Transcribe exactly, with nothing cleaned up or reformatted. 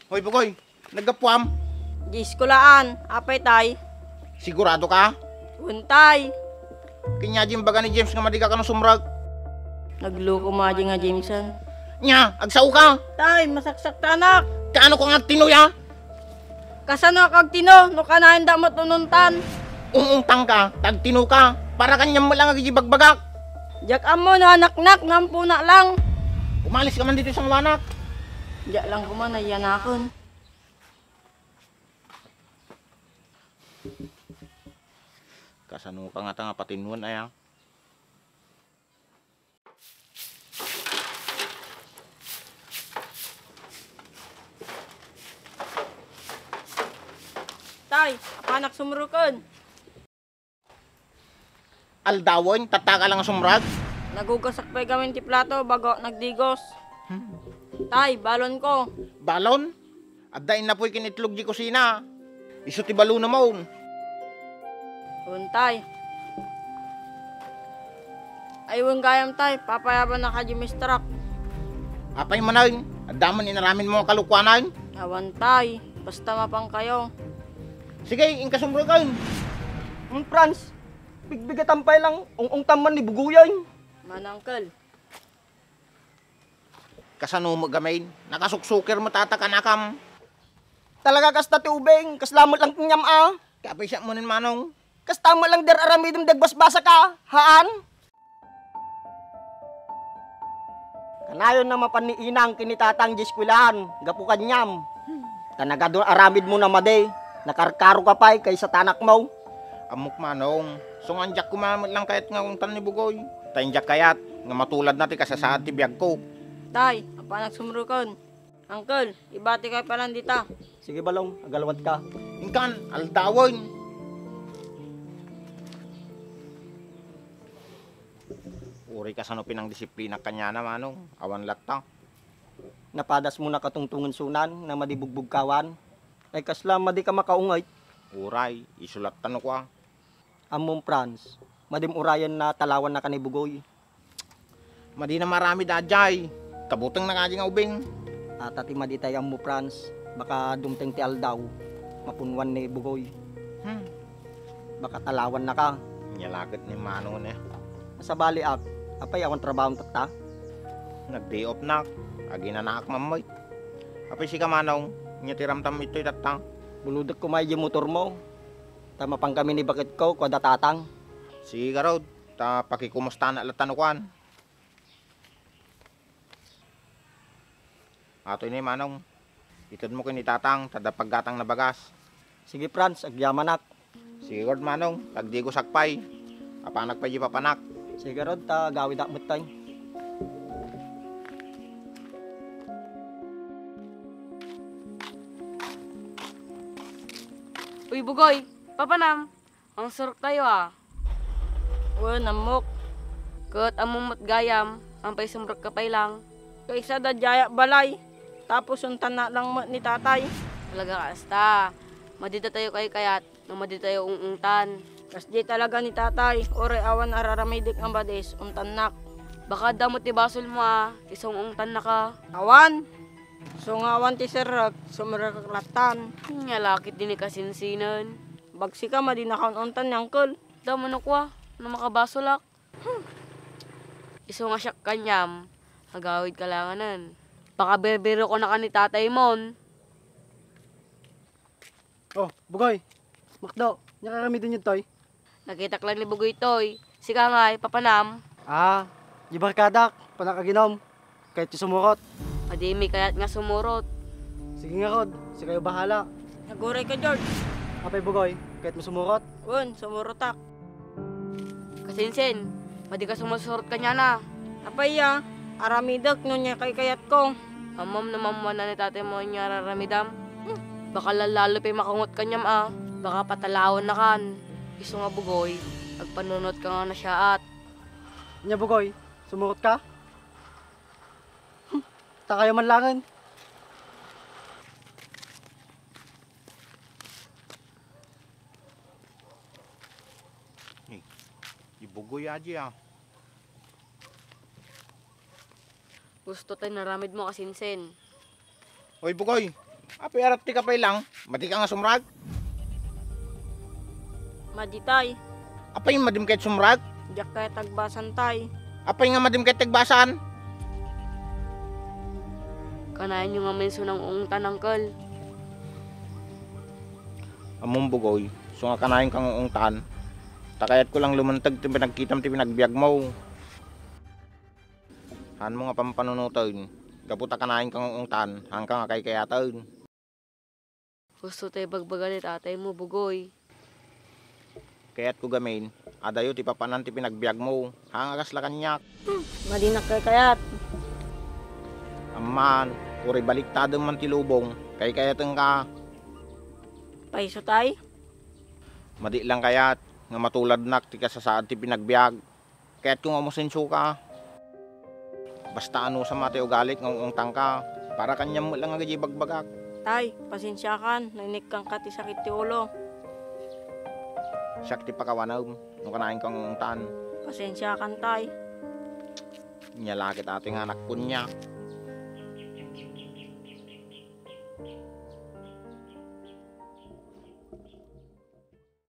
Hoy, Bugoy, naggapuam? Di eskulaan. Apay, tay? Sigurado ka? Wen, tay. Ken ania diay imbaga ni James nga madi ka kano sumrek? Nagloko madi nga Jameson. Nia, agsao ka? Tay, masaksaktanak. Kaano ka nga agtino, ya? Kasano ka agtino no kanayon da met ununtan? Ununtan ka, ta agtino ka. Para kaniam met lang dagiti bagbagak. Diak ammo no anaknak, no ampona lang. Umalis ka man ditoy sangoanak. Diak lang koma naiyanaken. Kasano ka ngata nga patinuen, aya? Tay, apanak sumroken. Aldawen, tatta ka lang sumrek? Nagugasak pay gamin ti plato bago nagdigos. Hmm. Tay, balonko. Balon? Adda innapoy ken itlog di kusina. Isu ti balonmo. Wen, tay. Ay, wen gayam, tay. Papayabannak di mistrak. Apay manen? Adda man inaramidmo nga kalokuanan? Awan, tay. Basta mapankayo. Sige, inka sumroken. Hmm, Franz, bigbigatan pay lang, ung-ungtan man ni Bugoy. Manang, uncle. Kasano met gamin? Nakasuksukir met ata kanakam. Talaga kasta ti ubing, kasla met lang kaniam a. Kapisam mo nen, Manong. Kasta met lang di ar-aramidem di agbasbasaka, haan? Kanayon a mapan ni inang ken ni tatang di eskuelaan gapu kaniam. Ta nagadu aramidmo na madi, nakarkaroka pay kaysa ta anakmo. Ammok, Manong, isu nga diak koma met lang kayat nga ungtan ni Bugoy. Ta diak kayat nga matuladna ti kasasaad ti biagko. Tay, apanak sumroken. Uncle, ibati kay pay lang dita. Sige, Balong, agalawatka. Inkan, aldawen. Uray kasano pinangdisiplinak kaniana, Manong. Awan latta. Napadasmo nakatungtong, sunan, na madi bugbugkawan. Ay, kasla madika makaungay. Uray, isu latta no kua. Ammom, Franz, madim urayen na talawannaka ni Bugoy. Madina maramid a diay. Kabutengna kadi nga ubing. Ata ti madi tay ammo, Franz. Baka dumteng ti aldaw, mapunwan ni Bugoy. Hmm. Baka talawannaka. Nia la ket ni Manong ne. Sabaliak, apay awan trabahom tatta? Nag-day off nak. Aginanaak man met. Apay sika, Manong, nia ti ramtam itoy tatta? Bulodek koma idiay motormo. Ta mapan kami ni baketko, kuada tatang. Sige garud, ta pakikumustanak latta no kuan. Atoy ni Manong, itedmo ken ni tatang, ta adda paggatangna bagas. Sige, Franz, agyamanak. Sige garud, Manong, ta agdigosak pay. Apanak pay di papanak. Sige garud, ta agawidak metten. Uy, Bugoy, papanam. Ang surok tayo, ah. Wen, ammok. Ket ammom met gayam, ampay sumrekka pay lang. Kaysa da diay balay, tapos untanna lang met ni tatay. Talaga kasta. Madi datayo kaykayat, no madi tayo ung-ungtan. Kasdiay talaga ni tatay, uray awan ar-aramidek nga madis, untannak. Baka adda met ti basolmo, ah, isu nga ungtannaka. Awan. Isu nga awan ti serrek, sumrekek lattan. Nia la ket di ni kasinsinan. Bagsika, madinaka un-untan ni uncle. Damo no kua, no makabasolak. Hmm. Isu nga siak kaniam, agawidka langanen. Pakabirbirokon a ka ni tatay mon. Oh, Bugoy. Makdo, ania nga aramidem ditoy? Nakitak lang ni Bugoy toy. Sika ngay, papanam. Ah, di barkadak, panak aginom. Kayatyo sumurot? Adimi kayat nga sumurot. Sige ngarud, sikayo bahala. Aguray ka, George. Apay, Bugoy, kayatmo sumurot? Wen, sumurotak. Kasinsin, madi ka sumusurot kaniana. Apay a, aramidek no ania kaykayatko. Ammom no maammoanna ni tataymo ania ar-aramidam. Hmm. Baka lallalo pay makaungot kaniam a, baka patalawannakan. Isu nga, Bugoy, agpanunotka nga nasiaat. Ania, Bugoy, sumurotka? Hmm, ta kayo man langen. Ni, di Bugoy adi a. Gusto tay naramidmo, kasinsin. Oy, Bugoy! Apay arat ti kapay lang, madi ka nga sumrag? Madi, tay. Apay madim ket sumrag? Diak kayat agbasan, tay. Apay nga madim ket agbasan? Kanayon nga menso nang ungtan, uncle. Ammom, Bugoy, isu nga kanayon kang ungtan, ta kayatko lang lumanteg ti pinagkitam ti pinagbiagmo. Hanmo nga pampanunoten, gapu ta kanayon kang ungtan, hanka nga kaykayaten. Gusto tay bagbaga ni tataymo, Bugoy. Kayatko gamin, adayo ti papanan ti pinagbiagmo, haan nga kasla kaniak. Hmm, madinak kaykayat. Amman, uray baliktadem man ti lubong, kaykayatenka. Paiso, tay? Madi lang kayat nga matuladnak ti kasasaad ti pinagbiag. Kayatko nga umasensioka. Basta anusam ti ugalim nga ungtangka, para kaniam met lang nga idiay bagbagak. Tay, pasensiakan no inikkanka ti sakit ti ulo. Siak ti pakawanem no kanayon kang ungtan. Pasensiakan, tay. Nia la ket ati nga anak kuniak.